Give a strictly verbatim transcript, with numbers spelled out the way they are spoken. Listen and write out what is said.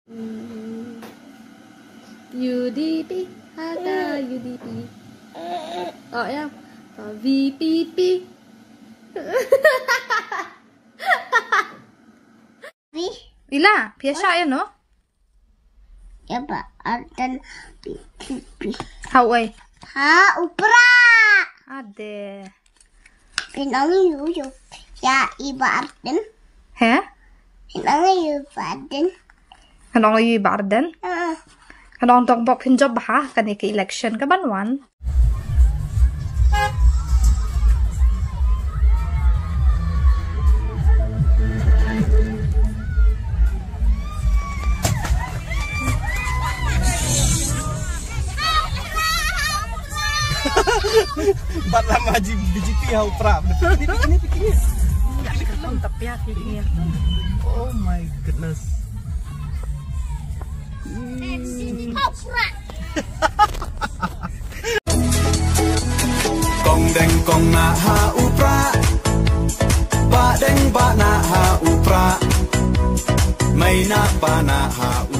U D P, ha ka U D P. Oh, ïa. Ka V P P. Ila, phi ïa shah ïa no? Ïa Bah Ardent, P P P. Ha uei? Ha u Prah. Ade. Phin ong ïa u, ïa i Bah Ardent. He? Phin ong ïa i Bah Ardent. Kan ong ïa i Bah Ardent? Ah. Kan ong dok bok phin jop bha ha kane ka election kaban wan. Bat lama ji B J P ha u Prah. Ini, ini, ini. Oh my goodness. Kong deng kong na ha u Prah. Ba deng ba na ha u Prah. Mai na ba na ha u